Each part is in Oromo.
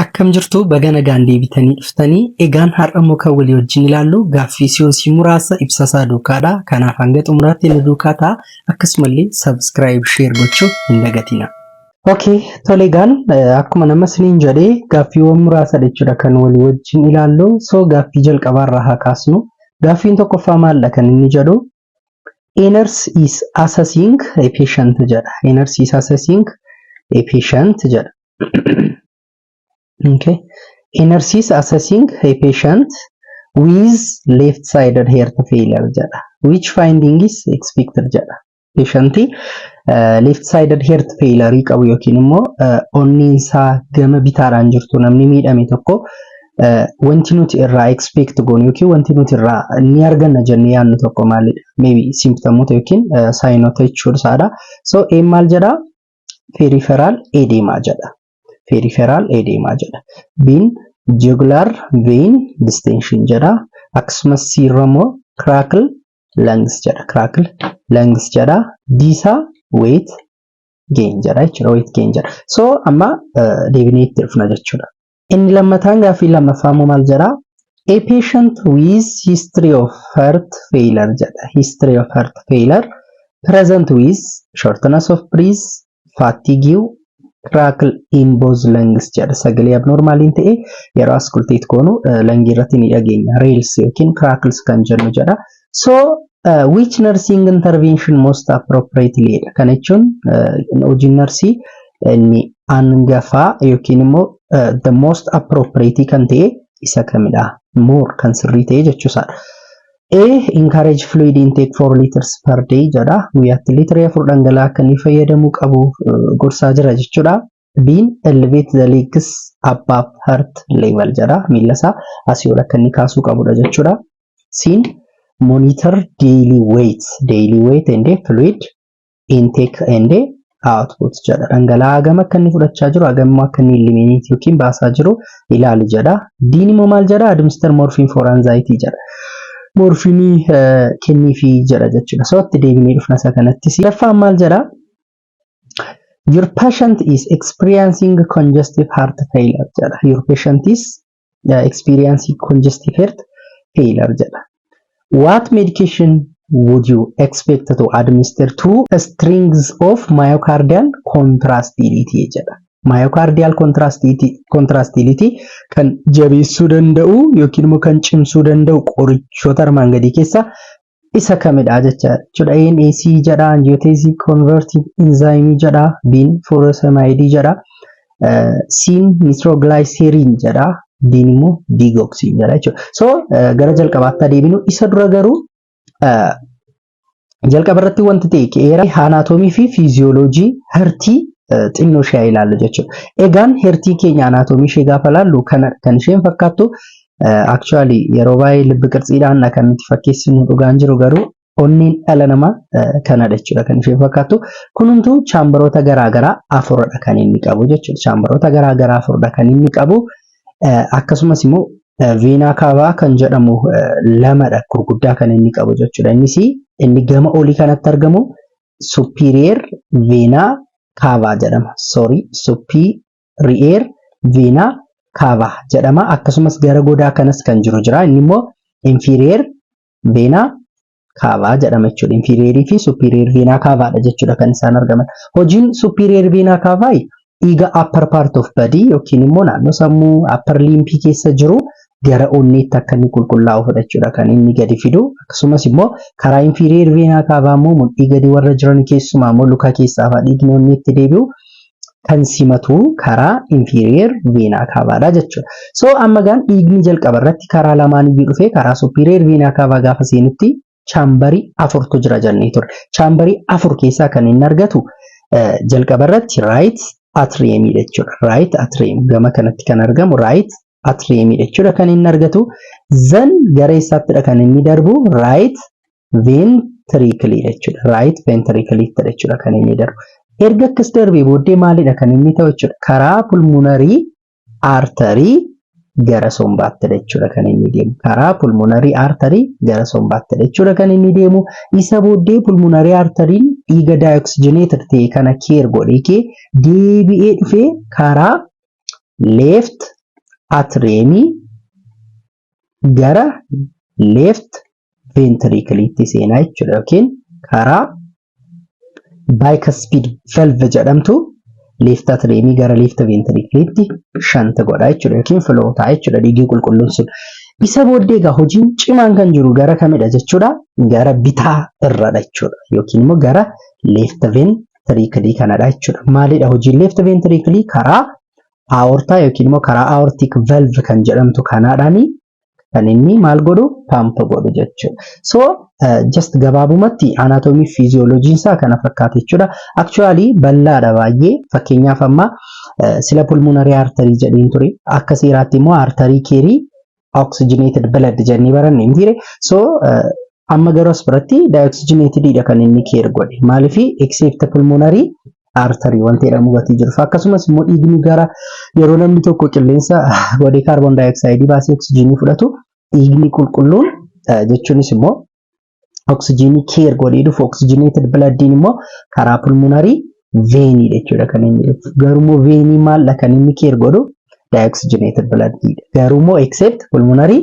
Akkam jirtu? Baga nagaan deebitanii dhuftanii. Egaan har'a immoo kan walii wajjin ilaallu gaaffii COC muraasa ibsasaa duukaadha. Kanaaf hanga xumuraatti nu duukaa ta'a. Akkasumallee subscribe, share gochuu hin dagatina. Okay, tole, egaan akkuma nama isiniin jedhee gaaffiiwwan muraasa jechuudha kan walii wajjin ilaallu. So gaaffii jalqabaarraa haa kaasnu. Gaaffiin tokkoffaa maalidha kan inni jedhu? "A nurse is assessing a patient" jedha. "A nurse is assessing a patient" jedha. Okay. "A nurse is assessing a patient with left-sided heart failure" jedha. "Which finding is expected?" jedha. Patientii left-sided heart failure qabu yookiin immoo onneen isaa gama bitaadhaan jirtu namni miidhame tokko wanti nuti irraa expect goonu yookiin wanti nuti irraa ni arganna jennee yaadnu tokko maalidha? Maybe symptomoota yookiin signoota jechuudha isaadha. So A maal jedha? Peripheral edema jedha. Peripheral edema jedha. B'n jugular vein distension jedha. Akkasumas C irra immoo crackle lungs jedha. Crackle lungs jedha. D isaa weight gain jedha jechuudha. Weight gain jedha. So amma deebinee itti dhufna jechuudha. Inni lammataan, gaaffii lammaffaa immoo maal jedha? "A patient with history of heart failure" jedha. "History of heart failure present with shortness of breath, fatigue, crackle in both lungs" jedha. Sagalee abnormaliin ta'e yeroo auscultate goonu lungii irratti ni dhageenya. Rales yookiin crackles kan jennu jedha. So "which nursing intervention most appropriately" jedha. Kana jechuun hojiin narsii inni hangafaa yookiin immoo the most appropriate kan ta'e isa kamidha? More kan sirrii ta'e jechuusaadha. A, encourage fluid intake 4 liters per day jedha. Guyyaatti liitirii 4 dhangala'aa akka inni fayyadamuu qabu gorsaa jira jechuudha. B'n elevate the legs above heart level jedha. Miila isaa asii ol akka inni kaasuu qabudha jechuudha. C'n monitor daily weight and fluid intake and output jedha. Dhangala'aa hagam akka inni fudhachaa jiru, hagam akka inni eliminate yookiin baasaa jiru ilaali jedha. D'n immoo maal jedha? Administer morphine for anxiety jedha. Morphinii kenniifii jedha jechuudha. So itti deebinee dhufna isa kanattis. Sadaffaan maal jedha? "Your patient is experiencing congestive heart failure" jedha. "Your patient is experiencing congestive heart failure" jedha. "What medication would you expect to administer to strength of myocardial contractility?" jedha. Myocardial contractility kan jabeessuu danda'u yookiin immoo kan cimsuu danda'u qorichoota armaan gadii keessaa isa kamidha jechuudha. A'n ACE jedha, angiotensin converting enzyme jedha, B'n furosemide jedha, C'n nitroglycerin jedha, D'n immoo digoxin jedha jechuudha. So gara jalqabaatti adeeminu. Isa dura garuu jalqaba irratti wanti ta'e qeera anatomy fi physiology heartii xinnoo ishee ilaallu jechuudha. Egaan heartii keenya anatomy ishee gaafa ilaallu kana kan isheen fakkaattu. Actually yeroo baay'ee lubbi qirtsiidhaan kan nuti fakkeessinu, dhugaan jiru garuu onneen dhala namaa kanadha jechuudha kan isheen fakkaattu. Kunumtuu chamberoota garaagaraa afuridha kan inni qabu jechuudha. Chamberoota garaagaraa afuridha kan inni qabu. Akkasumas immoo vena cava kan jedhamu lamadha gurguddaa kan inni qabu jechuudha. Innis inni gama olii kanatti argamu superior vena cava jedhama. Sorry, superior vena cava jedhama. Akkasumas gara godaa kanas kan jiru jira. Inni immoo inferior vena cava jedhama jechuudha. Inferiorii fi superior vena cavaadha jechuudha kan isaan argaman. Hojiin superior vena cavaa dhiiga upper part of body yookiin immoo naannoo sammuu, upper limbii keessa jiru gara onneetti akka inni qulqullaa'u jechuudha kan inni gadi fidu. Akkasumas immoo karaa inferior vena cava immoo mudhii gadi warra jiran, keessumaa immoo luka keessaa fa'aa dhiigni onneetti deebi'u kan simatu karaa inferior vena cavaadha jechuudha. So amma gaan dhiigni jalqaba irratti karaa lamaan iyyuu dhufee karaa superior vena cava gaafa seenutti chamberii afurtu jira jennee ture. Chamberii afur keessaa kan inni argatu jalqaba irratti right atriumii jechuudha. Right atrium gama kanatti kan argamu right atriumii jechuudha kan inni argatu. Then gara eessaattidha kan inni darbu? Right ventricle jechuudha. Right ventricle jechuudha kan inni darbu. Erga akkas darbee booddee maalidha kan inni ta'u jechuudha? Karaa pulmonary artery gara sombaattidha jechuudha kan inni deemu. Karaa pulmonary artery gara sombaattidha jechuudha kan inni deemu. Isa booddee pulmonary arteryn dhiiga deoxygenated ta'e kana carry godhee deebi'ee dhufee karaa Left atriumii gara left ventricleetti seenaa jechuudha, yookiin karaa bicuspid valve jedhamtu left atriumii gara left ventricleetti shunt godha jechuudha, yookiin flow ta'a jechuudha dhiigni qulqulluun sun. Isa booddee egaa hojiin cimaan kan jiru gara kamidha jechuudha? Gara bitaa irradha jechuudha, yookiin immoo gara left ventricle kanadha jechuudha. Maalidha hojiin left ventricle? Karaa aortaa yookiin immoo karaa aortic valve kan jedhamtu kanaadhaani kan inni maal godhu? Pump godhu jechuudha. So just gabaabumatti anatomy physiology isaa kana fakkaata jechuudha. Actually bal'aadha baay'ee. Fakkeenyaaf, amma sila pulmonary artery jedheen ture. Akka seeraatti immoo artery carry oxygenated blood jennee baranne hin. So amma garuu as biratti deoxygenated dha kan inni carry godhe. Maaliif? Except pulmonary artery wanti jedhamu gatii jiruuf. Akkasumas immoo dhiigni gara yeroo namni tokko qilleensa godhee carbon dioxide baasee oksijiinii fudhatu, dhiigni qulqulluun, jechuunis immoo oksijiinii carry godhee dhufu, oxygenated bloodiin immoo karaa pulmonary veinii jechuudha kan inni dhufu. Garuu immoo veinii maaldha kan inni carry godhu? Deoxygenated bloodiidha. Garuu immoo except pulmonary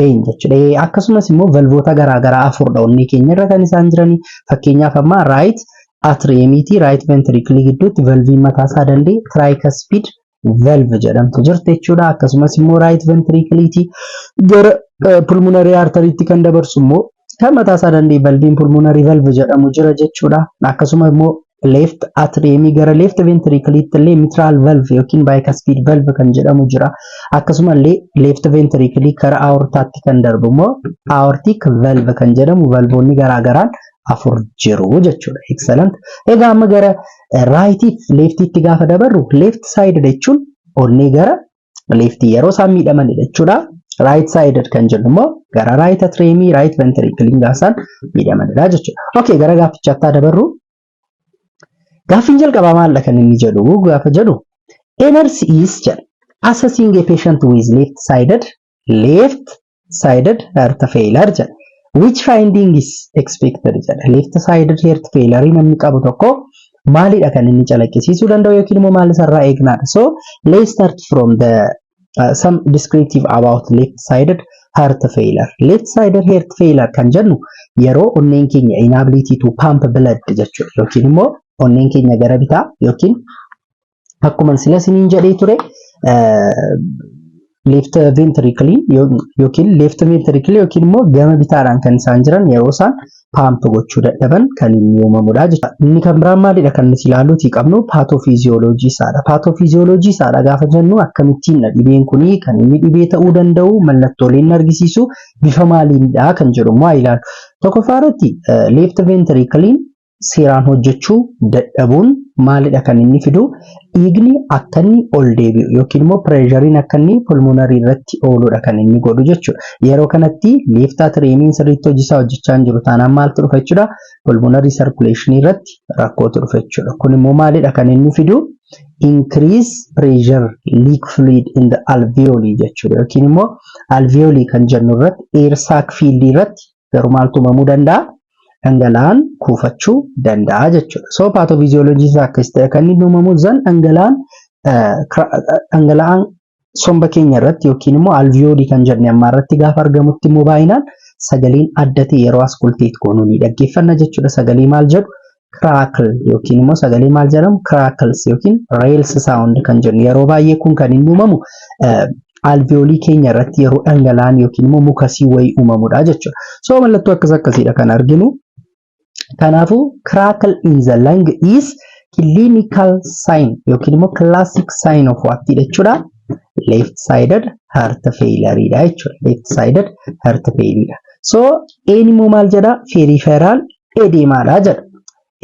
vein jechuudha. Akkasumas immoo valvoota garaagaraa afurdha onnee keenya irra kan isaan jiranii. Fakkeenyaaf, amma right atriumiitii right ventricle gidduutti valviin mataa isaa danda'e tricuspid valve jedhamtu jirti jechuudha. Akkasumas immoo right ventricleetii gara pulmonary arteriitti kan dabarsu immoo kan mataa isaa danda'e valviin pulmonary valve jedhamu jira jechuudha. Akkasuma immoo left atriumii gara left ventricleetti illee mitral valve yookiin bicuspid valve kan jedhamu jira. Akkasuma illee left ventricle gara aortaatti kan darbu immoo aortic valve kan jedhamu, valvoonni garaagaraan afur jiru jechuudha. Excellent. Egaa amma gara rightiif leftiitti gaafa dabarru, left side jechuun onnee gara leftii yeroo isaan miidhamanidha jechuudha. Right sided kan jennu immoo gara right atriumii, right ventricle gaasaan miidhamanidha jechuudha. Okay, gara gaaffichaatti dabarru. Gaaffiin jalqabaa maal kan inni jedhu gaafa jedhu, "A nurse is," jedha, "assessing a patient with left sided heart failure," jedha. "Which finding is expected?" jedha. Left sided heart failure namni qabu tokko maalidha kan inni calaqqisiisuu danda'u yookiin immoo maal isarraa eegnaadha? So let's start from the some descriptive about left sided heart failure. Left sided heart failure kan jennu yeroo onneen keenya inability to pump blood jechuudha, yookiin immoo onneen keenya gara bitaa, yookiin akkuma sila isiniin jedhee ture, left ventricle yookiin left ventricle yookiin immoo gama bitaadhaan kan isaan jiran yeroo isaan pump gochuu dadhaban kan inni uumamudha jechuudha. Inni kan biraan maalidha kan nuti ilaaluutii qabnu? Pathophysiology isaadha. Pathophysiology isaadha gaafa jennu, akkamittiin dhibeen kuni kan inni dhibee ta'uu danda'u, mallattooleen argisiisu bifa maaliinidha kan jedhu immoo haa ilaallu. Tokkoffaa irratti left ventriclein seeraan hojjechuu dadhabuun maalidha kan inni fidu? Dhiigni akka inni ol deebi'u yookiin immoo pressureiin akka inni pulmonary irratti ooludha kan inni godhu jechuudha. Yeroo kanatti left atriumiin sirriitti hojiisaa hojjechaa hin jiru taanaan maaltu dhufa jechuudha? Pulmonary circulation irratti rakkootu dhufa jechuudha. Kun immoo maalidha kan inni fidu? Increase pressure leak fluid in the alveoli jechuudha. Yookiin immoo alveoli kan jennu irratti, air sac field irratti garuu maaltu uumamuu danda'a? Dhangala'aan kuufachuu danda'a jechuudha. So pathophysiology isaa akkas ta'e kan inni uumamu zan dhangala'aan somba keenya irratti yookiin immoo alveoli kan jenne amma irratti gaafa argamutti immoo baay'inaan sagaleen adda ta'e yeroo auscultate goonuu ni dhaggeeffanna jechuudha. Sagalee maal jedhu? Crackle yookiin immoo sagalee maal jedhamu? Crackles yookiin rales sound kan jennu. Yeroo baay'ee kun kan inni uumamu alveolii keenya irratti yeroo dhangala'aan yookiin immoo mucusii wayii uumamudha jechuudha. So mallattoo akkas akkasiidha kan arginu. Kanaafuu crackle in the lung is clinical sign yookiin immoo classic sign of what jechuudha? Left sided heart failure dha jechuudha. Left sided heart failure. So een immoo maal jedha? Peripheral edema dha jedha.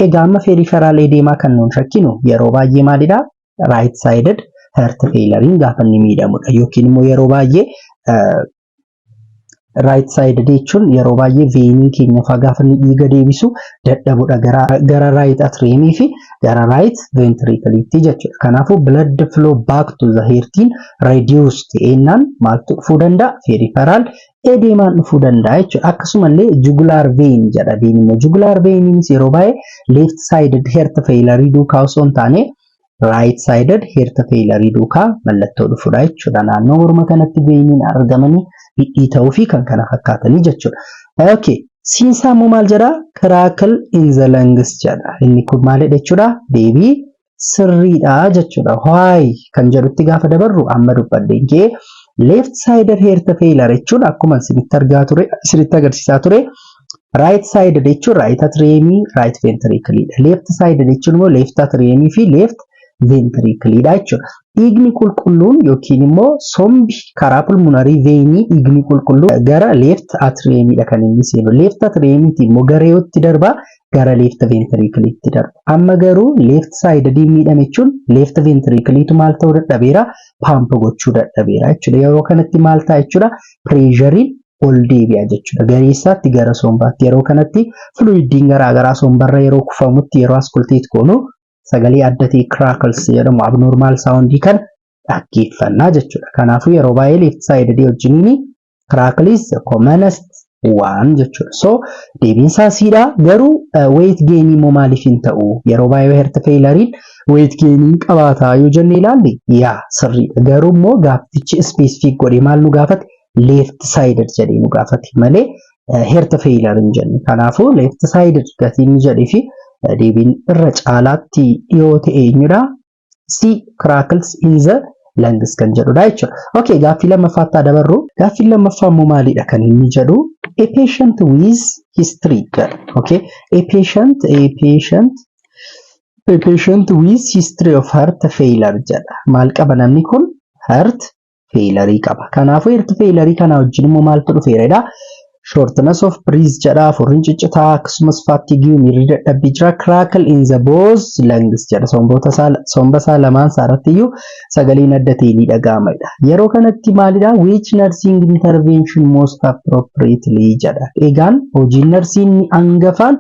Egaa amma peripheral edema kan nuun shakkinu yeroo baay'ee maalidha? Right sided heart failure gaafa inni miidhamudha, yookiin immoo yeroo baay'ee right side jechuun yeroo baay'ee veiniin keenya fa'aa gaafa inni dhiiga deebisu dadhabudha gara right atriumii fi gara right ventricleetti jechuudha. Kanaafuu blood flow back to the heartiin reduce ta'ennaan maaltu dhufuu danda'a? Peripheral edemaan dhufuu danda'a jechuudha. Akkasumallee jugular vein jedha vein immoo. Jugular veiniinis yeroo baay'ee left sided heart failure duukaa osoo hin taane Right sided heart failure duukaa mallattoo dhufudha jechuudha. Naannoo morma kanatti veiniin argamanii dhidhiita'uu fi kan kana fakkaatanii jechuudha. Okay. C'n isaa immoo maal jedhaa? Crackle in the lungs jedha. Inni kun maalidha jechuudha? Deebii sirriidha jechuudha. Why kan jedhutti gaafa dabarru, amma dubbadheen kee left sided heart failure jechuun akkuma isinitti argaa ture, isinitti agarsiisaa ture, right sided jechuun right atrium, right ventricle dha. Left sided jechuun immoo left atrium fi left ventricle dha jechuudha. Dhiigni qulqulluun yookiin immoo sombi karaa pulmonary veinii dhiigni qulqulluun gara left atrium dha kan inni seenu. Left atriumiiti immoo gara yootti darba? Gara left ventricleetti darba. Amma garuu left sided miidhame jechuun left ventricleetu maal ta'uu dadhabeera? Pump gochuu dadhabeera jechuudha. Yeroo kanatti maal ta'a jechuudha? Pressureiin ol deebi'a jechuudha. Gareessaatti gara sombaatti yeroo kanatti fluidiin garaagaraa sombarra yeroo kufamutti, yeroo auscultate goonu, sagalee adda ta'e crackles jedhamu, abnormal soundii kan dhaggeeffannaa jechuudha. Kanaafuu yeroo baay'ee left sided wajjiniin crackle is the commonest one jechuudha. So deebiin isaa C'dha. Garuu weight gain immoo maaliif hin ta'u? Yeroo baay'ee heart failurein weight gain qabaataa yoo jenne ilaalle, yaa, sirriidha. Garuu immoo gaaffichi specific godhee maal nu gaafate? Left sided jedhee nu gaafate malee heart failure hin jenne. Kanaafuu left sided gatii inni jedhee fi deebiin irra caalaatti dhiyoo ta'e eenyudha? C, crackles in the lungs kan jedhudha jechuudha. Okay, gaaffii lammaffaatti dabarru. Gaaffii lammaffaa immoo maalidha kan inni jedhu? A patient with history jedha. Okay, a patient with history of heart failure jedha. Maal qaba namni kun? Heart failure qaba. Kanaafuu heart failure kana wajjin immoo maaltu dhufeeredha? Shortness of breath jedha, furriin ciccitaa, akkasumas fatigue, miirri dadhabbii jira, crackle in the both lungs jedha. Somba isaa lamaan isaa irratti iyyuu sagaleen adda ta'e ni dhaga'amadha. Yeroo kanatti maalidha? Which nursing intervention most appropriately jedha. Egaan hojiin narsiin hangafaan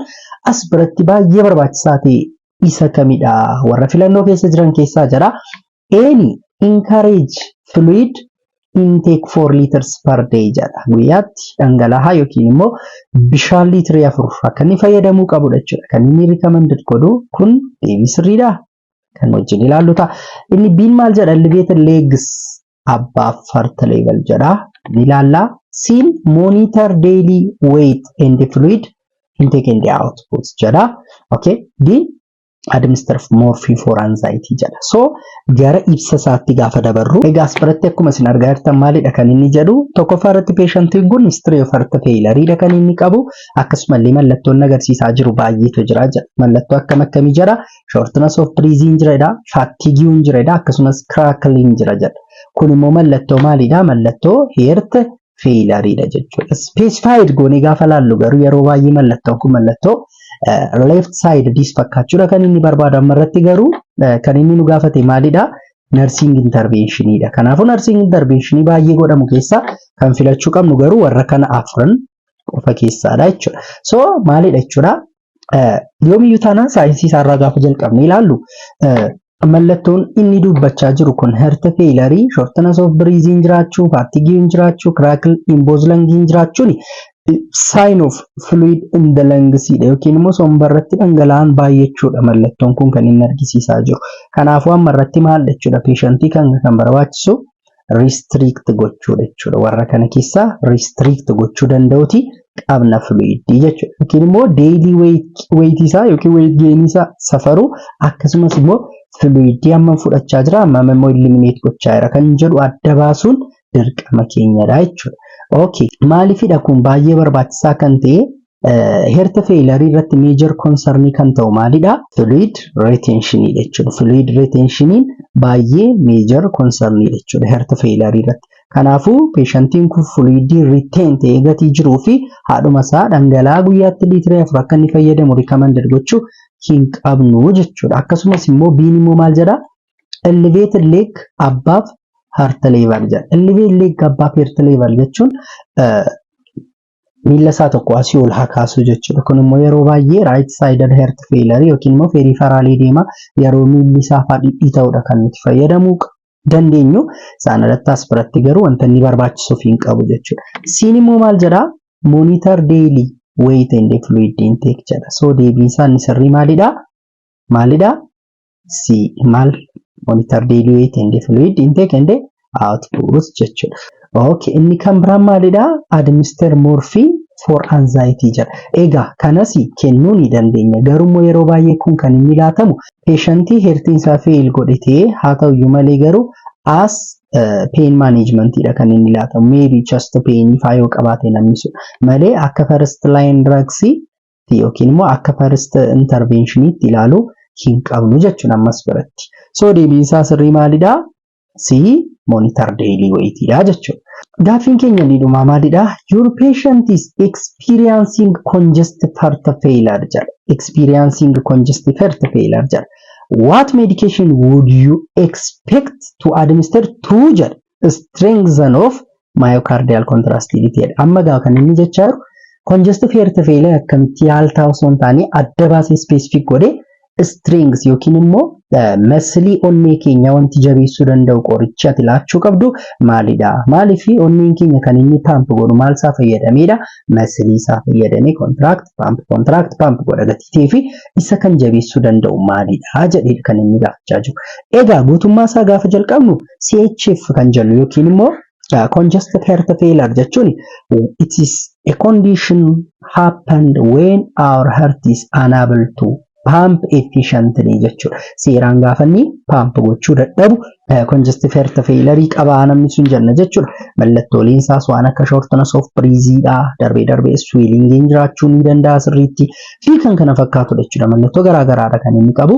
as biratti baay'ee barbaachisaa ta'e isa kamidha? Warra filannoo keessa jiran keessaa jedha. A'n encourage fluid intake 4 liters per day jedha. Guyyaatti dhangala'aa yookiin immoo bishaan liitirii 4 akka inni fayyadamuu qabudha jechuudha. Kan inni recommended godhu kun deebii sirriidha. Kan wajjin ilaallu ta'a. Inni B'n maal jedha? Elevated legs above heart level jedha. Ni ilaalla. C'n monitor daily weight and fluid intake and output jedha. Okay. D'n administer morphine for anxiety jedha. So gara ibsa isaatti gaafa dabarru, egaa as biratti akkuma isin argaa jirtan maalidha kan inni jedhu? Tokkoffaa irratti patientiin kun history of heart failure kan inni qabu, akkasumallee mallattoon agarsiisaa jiru baay'eetu jira jedha. Mallattoo akkam akkamii jedha? Shortness of breathing jira, fatigue jira, akkasumas crackling jira jedha. Kun immoo mallattoo maalidha? Mallattoo heart failure jechuudha. Specified goonee gaafa laallu garuu yeroo baay'ee mallattoon kun mallattoo left side dis fakkaachuudha kan inni barbaadu. Amma irratti garuu kan inni nu gaafate maalidha? Nursing interventionidha. Kanaafuu nursing interventionii baay'ee godhamu keessaa kan filachuu qabnu garuu warra kana afran qofa keessaadha jechuudha. So maalidha jechuudha? Yoomiyyuu taanaan saayinsii isaarraa gaafa jalqabne ilaallu, mallattoon inni dubbachaa jiru kun heart failure, shortness of breathing jiraachuu, fatigue jiraachuu, crackle in both lungs jiraachuun sign of fluid in the lungs dha yookiin immoo somba irratti dhangala'aan baay'achuudha mallattoon kun kan inni argisiisaa jiru. Kanaafuu amma irratti maal jechuudha? Patientii kan barbaachisu restrict gochuudha jechuudha. Warra kana keessaa restrict gochuu danda'uti qabna fluidii jechuudha. Yookiin immoo daily weight isaa yookiin weight gain isaa safaruu, akkasumas immoo fluidii hammam fudhachaa jira, hammam immoo eliminate gochaa jira kan jedhu adda baasuun dirqama keenyadha jechuudha. Okay, maaliifidha kun baay'ee barbaachisaa kan ta'e? Heart failure irratti major concern kan ta'u maalidha? Fluid retention jechuudha. Fluid retentioniin baay'ee major concern jechuudha heart failure irratti. Kanaafuu patientiin kun fluidii retain ta'ee gatii jiruu fi haadhuma isaa dhangala'aa guyyaatti liitirii 4 akka inni fayyadamu recommended gochuu hin qabnu jechuudha. Akkasumas immoo B'n immoo maal jedha? Elevated leg above heart level jedha. Elevated leg above heart level jechuun miila isaa tokko asii ol haa kaasu jechuudha. Kun immoo yeroo baay'ee right sided heart failure yookiin immoo peripheral edema yeroo miilli isaa fa'aa dhidhiita'udha kan nuti fayyadamuu dandeenyu. Isaan alatti as biratti garuu wanta inni barbaachisuuf hin qabu jechuudha. C'n immoo maal jedhaa? Monitor daily weight and fluid intake jedha. So deebiin isaa inni sirrii maalidha? Maalidha? C maal Monitor daily weight and fluid intake and output jechuudha. Okay, inni kan biraan maalidha? Administer morphine for anxiety jedha. Egaa kanas kennuu ni dandeenya. Garuu yeroo baay'ee kun kan inni laatamu patientii heartiin isaa fail godhatee haa ta'uyyuu malee, garuu as pain managementidha kan inni laatamu. Maybe chest pain faa yoo qabaate namni sun malee, akka first line drugs yookiin immoo akka first interventionitti ilaaluu hin qabnu jechuudha ammas biratti. So deebiin isaa sirrii maalidha? C, monitor daily weight dha jechuudha. Gaaffiin keenya inni dhumaa maalidha? Your patient is experiencing congestive heart failure jedha. Experiencing congestive heart failure jedha. What medication would you expect to administer to jedha strengthen of myocardial contractility jedha. Amma gaa kan inni jechaa jiru congestive heart failure akkamitti yaaltaa osoo hin taane, adda baasee specific godhee strength yookiin immoo muscleii onnee keenya wanti jabeessuu danda'u qorichi ati laachuu qabdu maalidha? Maaliif onneen keenya kan inni pump godhu maal isaa fayyadameedha? Muscleii isaa fayyadamee contract, pump, contract, pump godha gatii fi isa kan jabeessuu danda'u maalidha jedhee kan inni gaafachaa jiru. Egaa guutummaa isaa gaafa jalqabnu, CHF kan jennu yookiin immoo congestive heart failure jechuun it is a condition happened when our heart is unable to pump efficiently jechuudha. Seeraan gaafa inni pump gochuu dadhabu congestive heart failure qabaa namni sun jenna jechuudha. Mallattooleen isaas waan akka shortness of breath dha, darbee darbee swelling jiraachuu ni danda'a sirriitti fi kan kana fakkaatudha jechuudha. Mallattoo garaa garaadha kan inni qabu.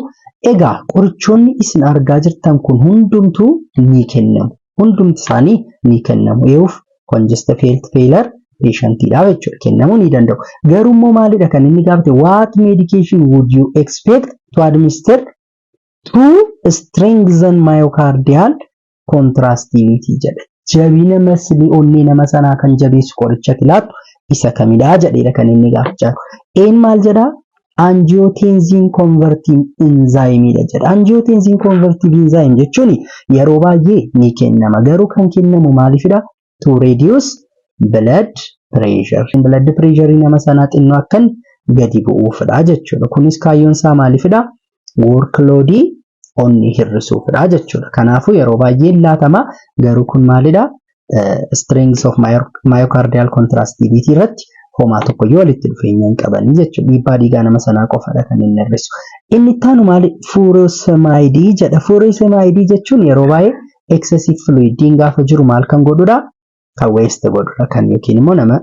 Egaa qorichoonni isin argaa jirtan kun hundumtuu ni kennamu. Hundumti isaanii ni kennamu. Eewuf congestive heart failure patientiidhaaf jechuudha, kennamuu ni danda'u. Garuu immoo maalidha kan inni gaafate? What medication would you expect to administer to strengthen myocardial contractility jedha. Jabina muscleii onnee nama sanaa kan jabeessu qoricha laattu isa kamidhaa jedheedha kan inni gaafachaa jiru. Een maal jedhaa? Angiotensin converting enzyme dha jedha. Angiotensin converting enzyme jechuun yeroo baay'ee ni kennama. Garuu kan kennamu maaliifidha? To reduce blood pressure. Blood pressure nama sanaa xinnoo akkan gadi bu'uufidha jechuudha. Kunis kaayyoon isaa maaliifidha? Workload onnee hir'isuufidha jechuudha. Kanaafuu yeroo baay'ee laatama. Garuu kun maalidha? Strength of myocardial contractility irratti homaa tokkoyyuu walitti dhufeenya hin qabanii jechuudha. Dhiibbaa dhiigaa nama sanaa qofadha kan inni hir'isu. Inni itti aanu maali? Furosemide jedha. Furosemide jechuun yeroo baay'ee excessive fluidiin gaafa jiru maal kan godhudha? Kan waste godhudha kan yookiin immoo nama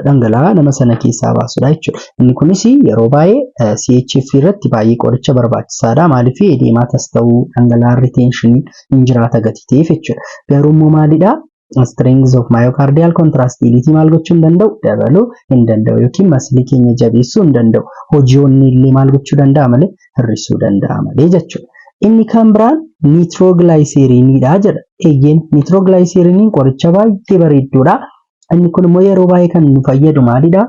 dhangala'aa nama sana keessaa baasudha jechuudha. Inni kunis yeroo baay'ee CHF irratti baay'ee qoricha barbaachisaadha. Maaliif? Edema tas ta'uu dhangala'aan retentionii hin jiraata gati ta'eef jechuudha. Garuu immoo maalidha? Strength of myocardial contractility maal gochuu hin danda'u? Dabaluu hin danda'u yookiin muscleii keenya jabeessuu hin danda'u. Hojii onnee illee maal gochuu danda'a malee? Hir'isuu danda'a malee jechuudha. Inni kan biraan nitroglyceriniidha jedha. Eeyyeen, nitroglyceriniin qoricha baay'ee bareedduudha. Inni kun immoo yeroo baay'ee kan nu fayyadu maalidha?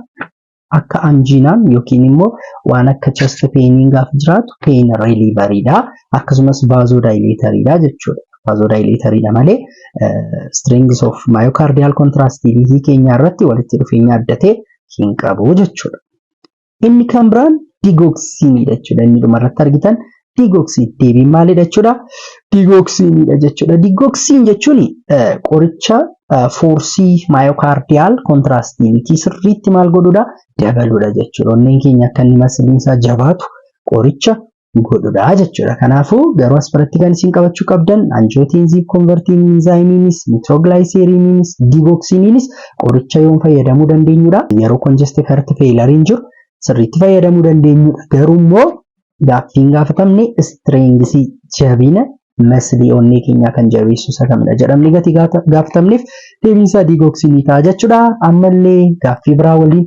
Akka anginaan yookiin immoo waan akka chest painiin gaafa jiraatu pain relieveriidha. Akkasumas vasodilatoriidha jechuudha. Vasodilatoriidha malee strength of myocardial contractility keenya irratti walitti dhufeenya adda ta'e hin qabu jechuudha. Inni kan biraan digoxiniidha jechuudha. Inni dhumarratti argitan digoxin, deebiin maalidha jechuudha? Digoxiniidha jechuudha. Digoxin jechuun qoricha forceii myocardial contractility sirriitti maal godhudha? Dabaludha jechuudha. Onneen keenya akka inni muscleiin isaa jabaatu qoricha godhudha jechuudha. Kanaafuu garuu as biratti kan isin qabachuu qabdan angiotensin converting enzymiinis, nitroglyceriniinis, digoxiniinis qoricha yoom fayyadamuu dandeenyudha? Yeroo congestive heart failure jiru sirriitti fayyadamuu dandeenyudha. Garuu immoo gaaffiin gaafatamne strengthii jabina muscleii onnee keenyaa kan jabeessu isa kamidha jedhamne gatii gaafatamneef deebiin isaa digoxinii ta'a jechuudha. Ammallee gaaffii biraa waliin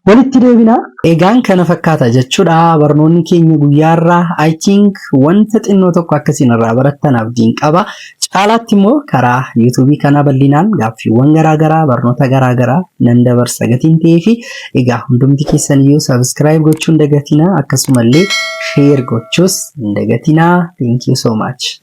walitti deebina. Egaan kana fakkaata jechuudha barnoonni keenya guyyaarraa. I think wanta xinnoo tokko akkasiin irraa barattan abdiin qaba. Caalaatti immoo karaa YouTubeii kana bal'inaan gaaffiiwwan garaagaraa, barnoota garaagaraa nan dabarsa gatiin ta'ee fi egaa hundumti keessan iyyuu subscribe gochuu hin dagatinaa, akkasumallee share gochuus hin dagatinaa. Thank you so much.